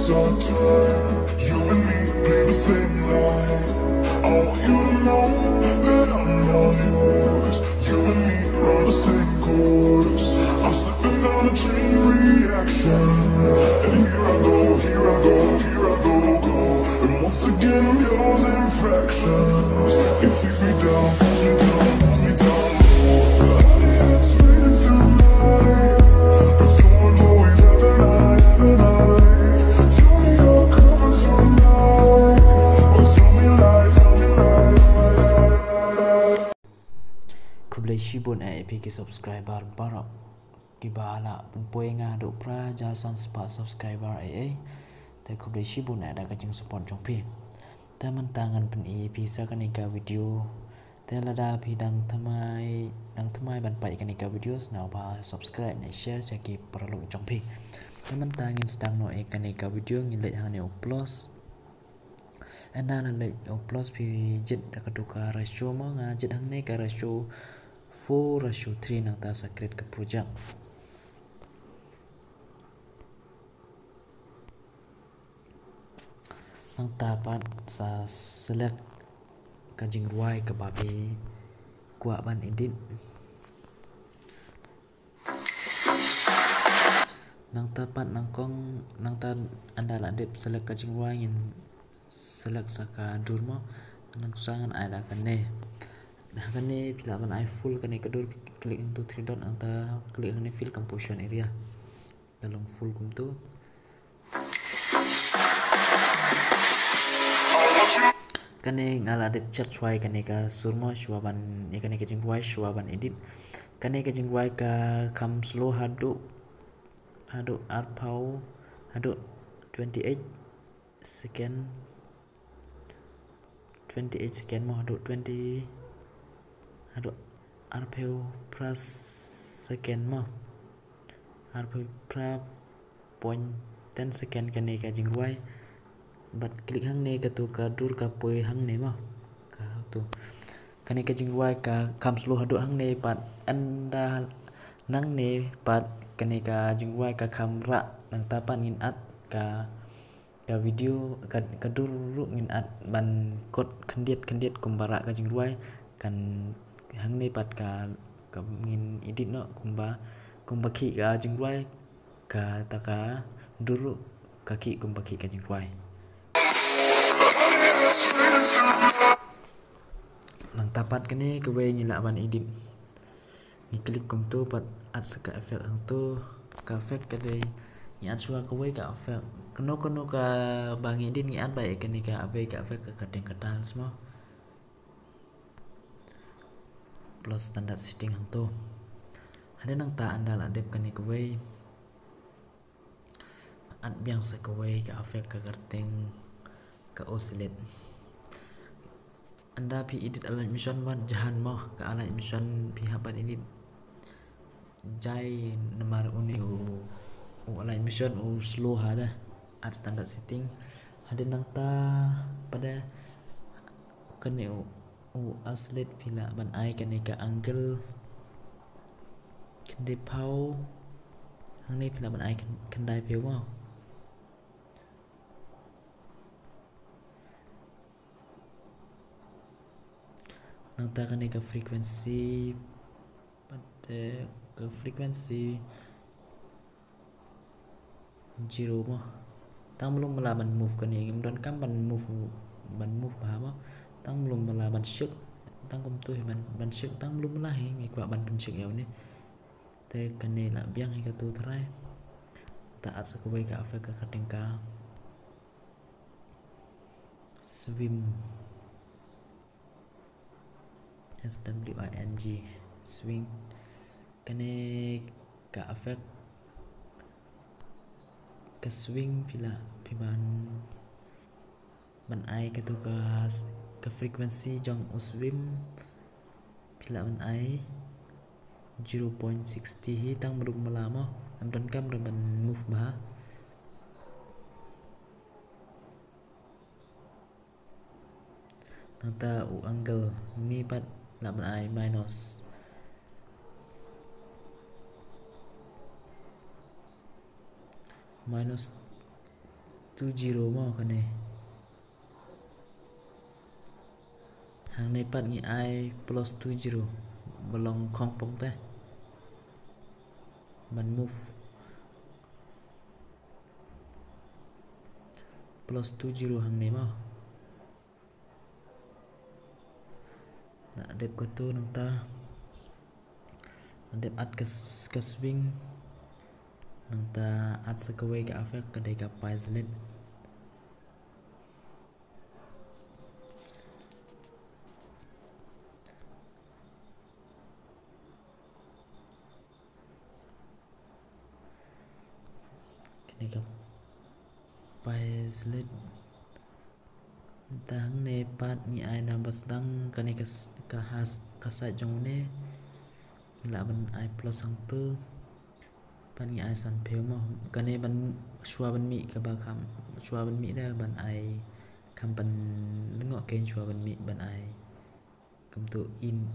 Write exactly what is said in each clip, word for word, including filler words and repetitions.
You and me bleed the same light. I want you to know that I'm all yours. You and me run the same course. I'm slipping down a chain reaction. And here I go, here I go, here I go, go. And once again I'm yours in fractions. It takes me down, pulls me down, pulls me down. But I can't sleep tonight. The storm's always at the night, at the night. Tell me you're coming tonight. Or tell me lies, tell me lies. Khublei shibun eh ïa phi ki subscriber baroh kiba la pynpoi nga haduh phra hajar san spah subscriber eh eh. Te khublei shibun eh da ka jingsupport jong phi. Te mynta ngan pyni ïa phi sa kane ka video. Te lada phi dang thymmai, dang thymmai ban peit kane ka video, sngewbha subscribe ne share sha ki paralok jong phi. Te mynta ngin sdang noh ïa kane ka video, ngin leit hangne u plus. Ynda la leit u plus phi jied da katu ka ratio mo, nga jied hangne ka ratio four ratio three, nangta sa create ka project. Nangta pat sa select ka jingrwai kaba phi kwah ban edit. Nangta pat nyngkong, nangta ynda la dep select ka jingrwai, ngin select sa ka dur mo. Nangta sa ngan ai da kane. Kane phi lah ban ai full kane ka dur, click hangtu three dot, nangta click hangne fill composition area. Ka long full kumtu. Kane nga la dep check shwa ïa kane ka sur mo, shwa ban, ïa kane ka jingrwai shwa ban edit. Kane ka jingrwai ka kham slow haduh, haduh arphew, haduh twenty eight second. Twenty eight second mo, haduh twenty, haduh arphew phra second mo. Arphew phra point ten second kane ka jingrwai. Bad click hangne katu ka dur ka poi hangne mo. Katu. Kane ka jingrwai ka kham slow haduh hangne pat, ynda nangne pat kane ka jingrwai ka kham rah, nangta pat ngin add ka ka video ka, ka dur ruh ngin add ban kot khyndiat khyndiat kumba rah ka jingrwai. Kan hangne pat ka, ka ngin edit noh kumba, kumba khih ka jingrwai, kata ka dur ruh ka khih kumba khih ka jingrwai. Nangta pat kane kawei ngi lah ban edit. Ngi click kumtu pat add sa ka effect hangtu. Ka effect ka dei ngi add shwa kawei ka effect. Kano kano kaba ngi edit ngi add beit ïa kane kawei ka effect ka kyrteng ka tiles mo. Plus standard setting hangtu. Hadien nangta ynda la dep kane kawei. Add biang sa kawei ka effect ka kyrteng ka oscillate. Ynda phi edit alignment motion wat jahan mo, ka alignment motion phi hap ban edit jai namar une u, u alignment motion u slow ha da. Add standard setting. Hadien nangta pat u kane u u oscillate phi lah ban ai kane ka angle khyndaiphew. Hangne phi lah ban ai khyn-, khyndaiphew mo. Nangta kane ka frequency, pat, eh, ka frequency zero mo. Tang mlum mala ban move kane, ngim donkam ban move, ban move bha mo. Tang mlum mala ban shake, tang kumtu hi ban, ban shake, tang mlum mala hi ngi kwah ban pynshake ïa une. Te kane lah biang hi katu trai. Ta add sa kawei ka effect ka kyrteng ka swim. S W I N G, swing. Kane ka effect ka swing phi lah phi ban, ban ai katu ka, ka frequency jong u swim phi lah ban ai zero point six hi, tang mlum mala mo. Ngim donkam ruh ban move bha. Nangta u angle ni pat lah ban ai minus, minus two zero mo kane. Hangne pat ngi ai plus two zero. Ba long khongpong te. Ban move. Plus two zero hangne mo. Nga dep katu nangta. Nga dep add ka s-, ka swing. Nangta add sa kawei ka effect ka dei ka pixelate. Kane ka pixelate. Te hangne pat ngi ai number sdang kane ka s-, ka has-, ka side jong une. Ngi lah ban ai plus hangtu. Pat ngi ai sanphew mo. Kane ban shuwa ban mih kaba kham, shuwa ban mih da ban ai kham pynlyngngoh kein shuwa ban mih ban ai. Kumtu in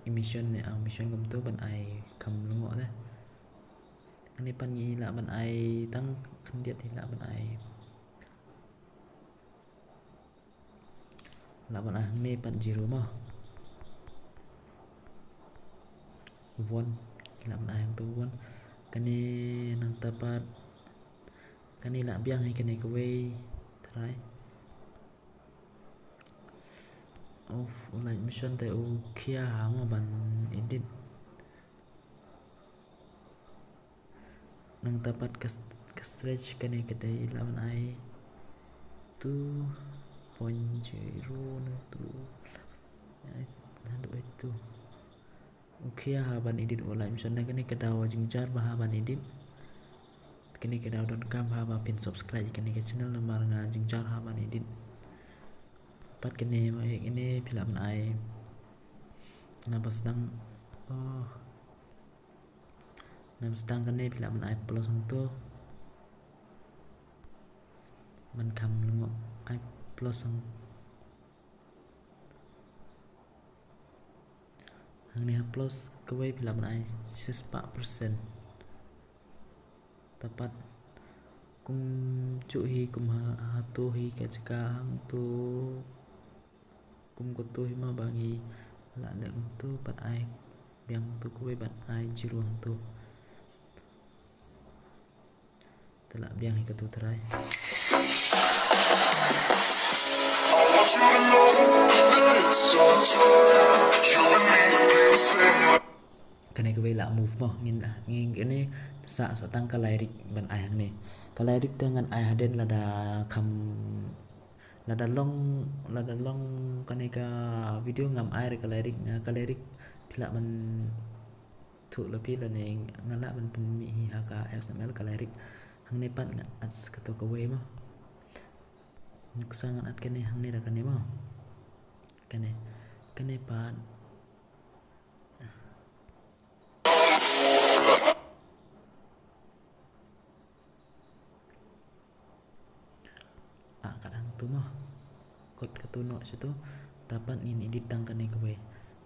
emission ne, ah, emission kumtu ban ai kham lyngngoh te. Hangne pat ngi lah ban ai tang khyndiat hi lah ban ai. Lah ban ai hangne pat zero mo. One. Lah ban ai hangtu one. Kane nangta pat. Kane lah biang hi kane kawei. Try. Of, u Light Motion te u khia ha mo ban edit. Nangta pat ka st-, ka stretch kane ka dei lah ban ai two point zero ne two. Ai, haduh ai two. U khia ha ban edit u Light Motion ne kane ka daw jingjar bha ha ban edit. Kane ka daw donkam bha ba phin subscribe kane ka channel namar nga jingjar ha ban edit. Pat kane mo, eh, kane phi lah ban ai. Number sdang. Oh. Number sdang kane phi lah ban ai plus hangtu. Ban kham lyngngoh ai plus hang. Hangne ha plus kawei phi lah ban ai shispah percent. Te pat kumjuh hi kum ha, hato hi ka jaka hangtu. Kum katu hi mo ba ngi lah leh kumtu pat ai biang tu kawei ban ai zero hangtu. Te lah biang hi katu try. Kane kawei lah move mo, ngin, ngin kane sa, sa tang ka lyric ban ai hangne. Ka lyric te ngan ai hadien lada kham, lada long, lada long kane ka video ngam ai re ka lyric, nga ka lyric phi lah ban thuh la phi lane nga lah ban pynmih hi ha ka X M L ka lyric. Hangne pat nga add katu kawei mo. Nuksa ngan add kane hangne da kane mo. Kane, kane pat. Ah, kat hangtu mo. Kot katu noh situ. Te pat ngin edit tang kane kawei.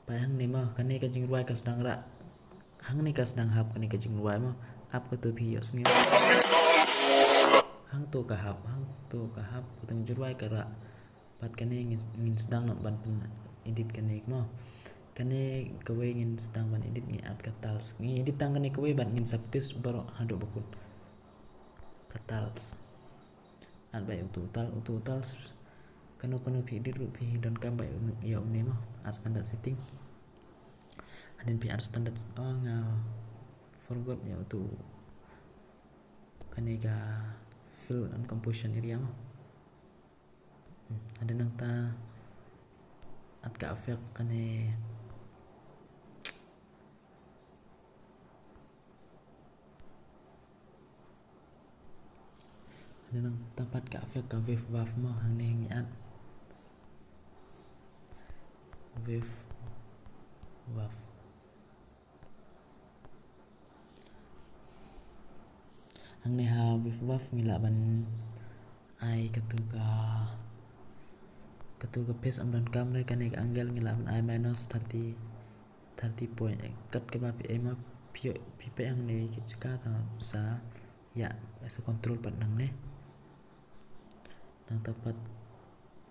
Pat hangne mo, kane ka jingrwai ka sdang rah. Hangne ka sdang hap kane ka jingrwai mo. Ap katu phi ïohsngew. Hangtu ka hap, hangtu ka hap, ka jingrwai ka rah. Pat kane ngin, ngin sdang noh ban pyn edit kane mo. Kane kawei ngin sdang ban edit, ngin add ka tiles. Ngin edit tang kane kawei bad ngin sa paste baroh haduh ba kut. Ka tiles. Add beit utu u tiles, utu u tiles. Kano kano phi edit ruh phi donkam beit ïa une mo. Add standard setting. Hadien phi add standard, oh, nga forgot ïa utu. Kane ka fill and composition area mo. Hmm, hadien nangta add ka effect kane. Hadien nangta pat ka effect ka wave buff mo, hangne ngi add wave buff. Hangne ha wave buff ngi lah ban ai katu ka, katu ka phase ym donkam re, kane ka angle ngi lah ban ai minus thirty, thirty point, kat kaba phi ai mo phi, phi peit hangne ki jaka ta sa ïa, sa control pat nangne. Nangta pat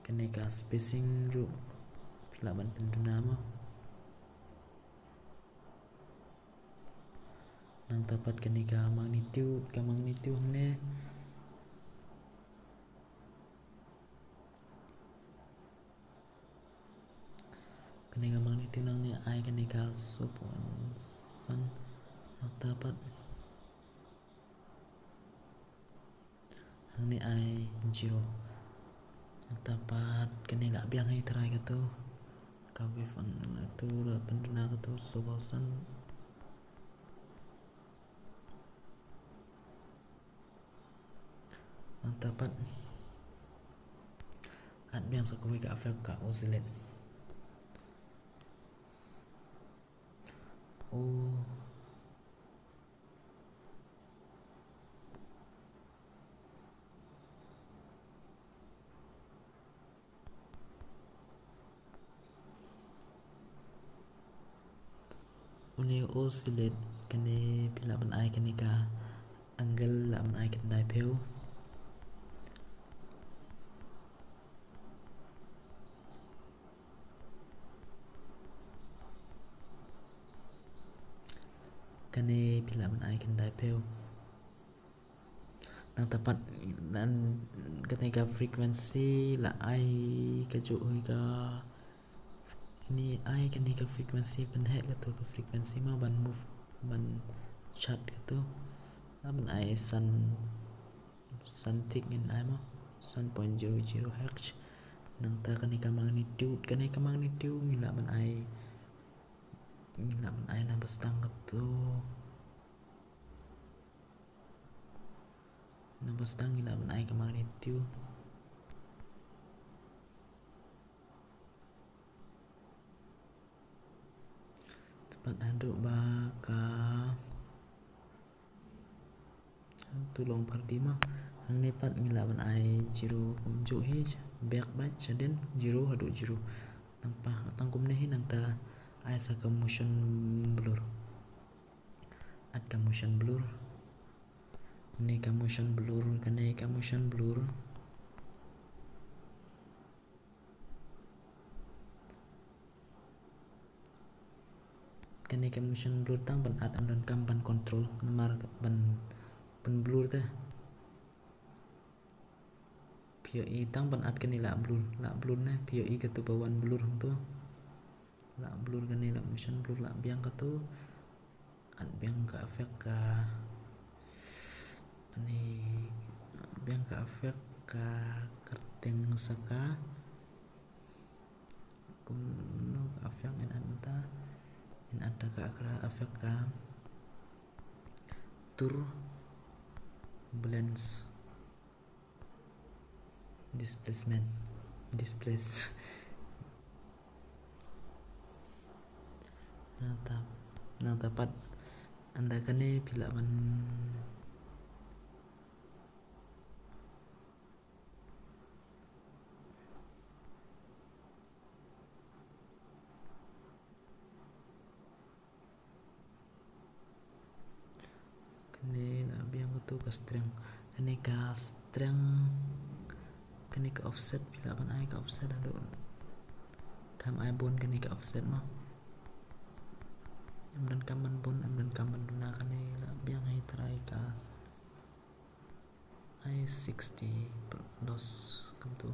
kane ka spacing ruh phi lah ban pynduna mo. Nangta pat kane ka magnitude, ka magnitude hangne. Kane ka magnitude nangne ai kane ka saw point san. Nangta pat hangne ai zero. Nangta pat kane lah biang hi tharai kato. Ka wave angle tu lah pynduna kato saw point san. Nangta pat add biang sa kawei ka effect ka oscillate. Oh. Une u oscillate kane phi lah ban ai kane ka angle lah ban ai kane da phew. Kane phi lah ban ai kane da phew. Nangta pat nan kane ka frequency lah ai kajuh hi ka, ini ai kane ka frequency pynheh kato ka frequency mo ban move ban chat kato. Lah ban ai san, san tick ngin ai mo, san point zero zero hertz. Nangta kane ka magnitude, kane ka magnitude ngi lah ban ai, ngi lah ban ai na ba sdang kato. Na ba sdang ngi lah ban ai ka magnitude. Te pat haduh ba ka tu long phardi mo. Hangne pat ngi lah ban ai zero kumjuh hi, back bad shadien zero haduh zero. Nangta tang kumne hi nangta ai sa ka motion blur. Add ka motion blur. Kane ka motion blur, kane ka motion blur. Kane ka motion blur tang ban add, ym donkam ban control, namar ban, ban blur te. Phi ïohi tang ban add kane lah blur, lah blur ne, phi ïohi kato ba wan blur hangto. Lah blur kane, lah motion blur, lah biang kato. Add biang ka effect ka, ani, biang ka effect ka kyrteng sa ka. Kumno ka effect in add mynta? In add da ka effect ka turbulence. Displacement. Displace. Nangta, nangta pat ynda kane phi lah ban Kane lah biang kato ka strength. Kane ka strength. Kane ka offset, phi lah ban ai ka offset haduh. Kam ai bun kane ka offset mo. Ym donkam ban bun, ym donkam ban duna, kane lah biang hi trai ka. Ai sixty plus kumto.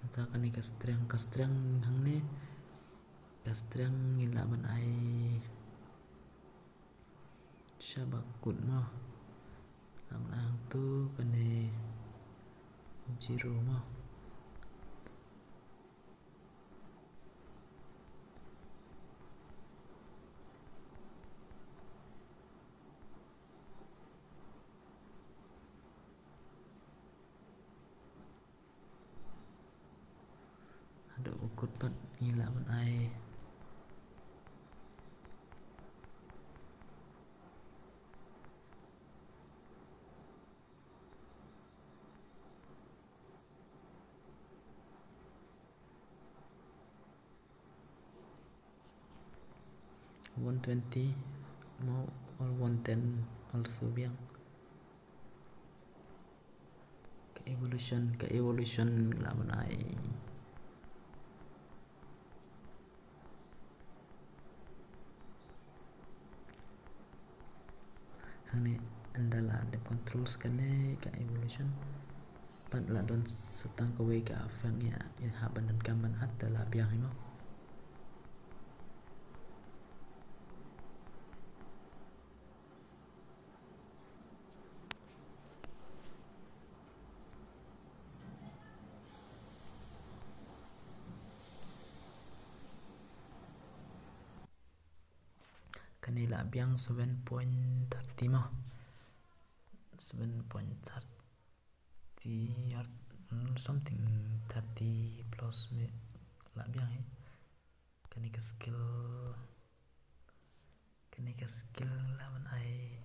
Nangta kane ka strength, ka strength hangne. Ka strength ngi lah ban ai shaba kut mo. Lah ban ai hangto kane zero mo. Haduh ba kut pat ngi lah ban ai. One twenty mo, or one ten also biang. Ka evolution, ka evolution lah ban ai. Hangne ynda la dep control sa kane ka evolution, pat la don sa tang kawei ka effect, ïa, ïa hap ban donkam ban add, te la biang hi mo. Kane la biang seven point thirty mo. Seven point thirty or, mm, something thirty plus me la biang hi. Kane ka skill, kane ka skill lah ban ai.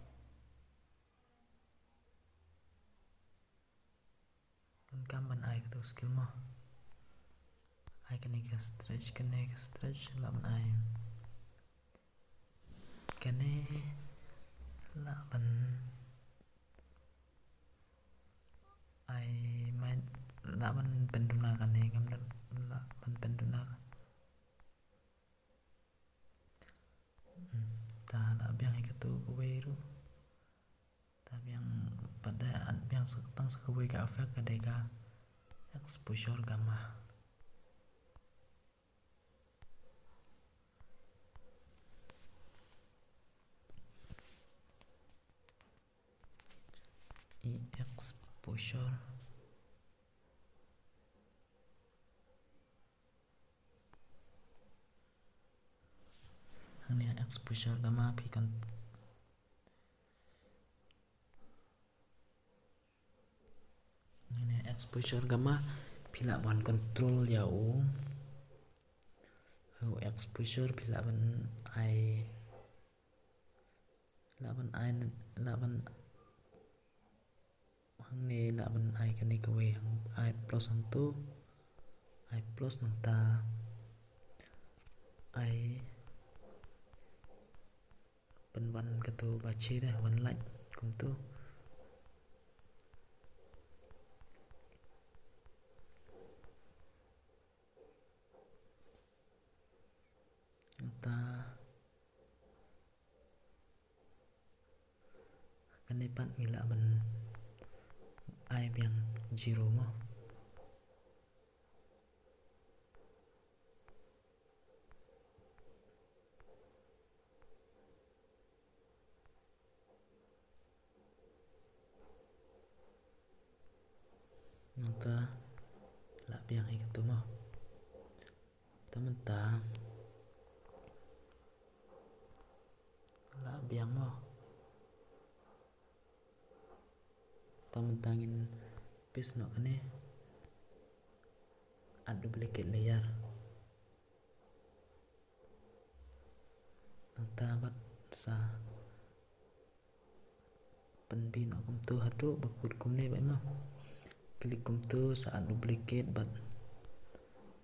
Donkam ban ai kato skill mo. Ai kane ka stretch, kane ka stretch lah ban ai. Kane lah ban ai, mai lah ban pynduna kane, ngam lah ban pynduna. Hmm, ta lah biang hi kato kawei ruh. Ta biang pat da, biang sa, tang sa kawei ka effect, ka dei ka exposure gamma. E exposure. Hangne exposure gamma phi kan. Hangne exposure gamma phi lah ban control ïa u. U exposure phi lah ban ai, lah ban ai, lah ban Hangne lah ban ai kane kawei, hang ai plus hangto, ai plus nangta ai pynwan kato ba che da, wan lait kumto. Nangta kane pat ngi lah ban ai biang zero mo. Nangta lah biang hi kato mo. Te mynta lah biang mo. Te mynta ngin paste noh kane, add duplicate layer. Nangta bad sa pynbeit noh kumto haduh ba kut kumne bad mo. Click kumto sa add duplicate bad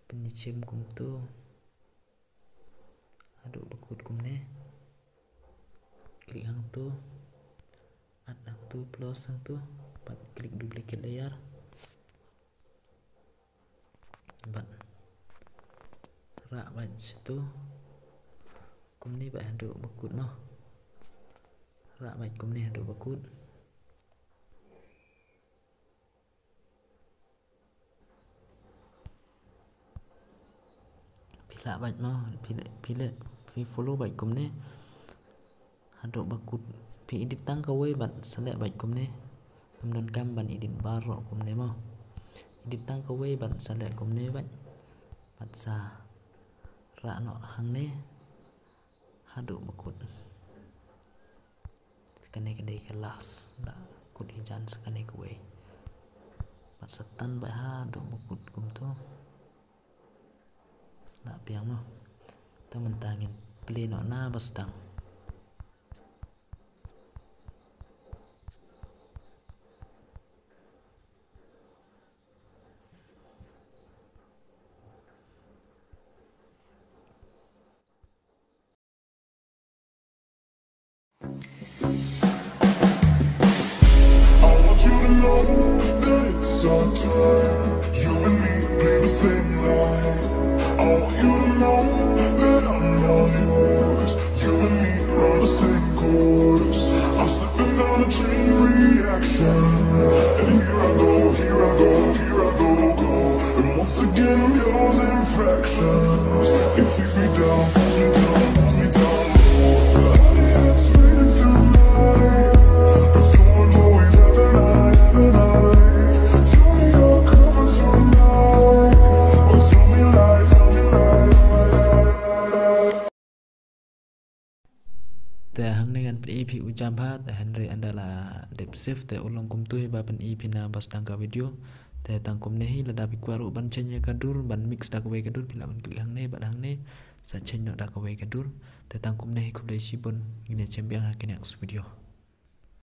pynïashem kumto haduh ba kut kumne. Click hangto, add hangto, plus hangto, bad click duplicate layer. Bad rah beit shato kumne bad haduh ba kut mo. Rah beit kumne haduh ba kut. Phi lah beit mo, phi lah, phi lah, phi follow beit kumne haduh ba kut. Phi edit tang kawei bad select beit kumne. Ngam donkam ban edit baroh kumne mo. Edit tang kawei bad select kumne beit. Bad sa rah noh hangne haduh ba kut. Kane ka dei ka last, da kut hajan sa kane kawei. Bad sa tan beit haduh ba kut kumto. Lah biang mo. Te mynta ngin play noh na ba sdang. I want you to know that I'm all yours. You and me are on the same course. I'm slipping down a chain reaction. And here I go, here I go, here I go, go. And once again, I'm yours in fractions. It takes me down, pulls me down, pulls me down low. But I can't sleep tonight. The storm's always at the night, at the night. Tell me you're coming tonight. Or tell me lies, tell me lies. Te hangne ngan pyni phi u jam bha, te hynrei ynda la dep save te u long kumtu hi ba pyni phi na ba sdang ka video. Te tang kumne hi, lada phi kwah ruh ban change ïa ka dur, ban mix da kawei ka dur, phi lah ban klik hangne bad hangne, sa change noh da kawei ka dur. Te tang kumne hi, khublei shibun, ngin ïa jem biang ha ki next video.